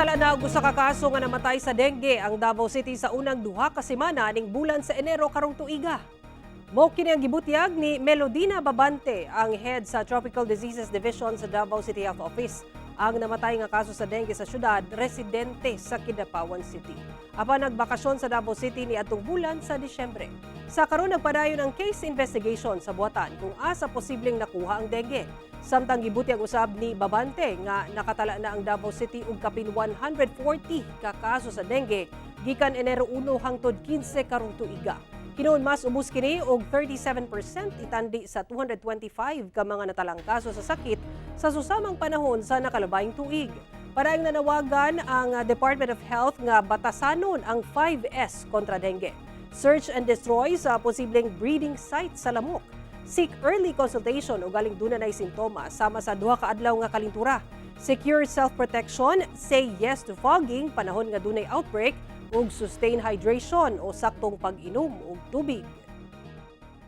Nakatala na og usa ka kaso nga namatay sa dengue ang Davao City sa unang 2 ka semana ning bulan sa Enero karong tuiga. Mao kini ang gibutyag ni Melodina Babante, ang head sa Tropical Diseases Division sa Davao City Health Office. Ang namatay nga kaso sa dengue sa syudad, residente sa Kidapawan City. Apan nagbakasyon sa Davao City ni atong bulan sa Disyembre. Sa karon, nagpadayon ang case investigation sa buhatan kung asa posibleng nakuha ang dengue. Samtang gibutyag usab ni Babante nga nakatala na ang Davao City og kapin 140 ka kaso sa dengue gikan Enero 1 hangtod 15 karong tuiga. Hinuon mas ubos kini og 37% itandi sa 225 ka mga natalang kaso sa sakit sa susamang panahon sa nakalabayng tuig. Padayon nanawagan ang Department of Health nga batasanon ang 5S kontra dengue. Search and destroy sa posibleng breeding site sa lamok. Seek early consultation ugaling duna nay sintomas sama sa 2 ka adlaw nga kalintura. Secure self-protection, say yes to fogging panahon nga dunay outbreak, ug sustain hydration o saktong pag-inom og tubig.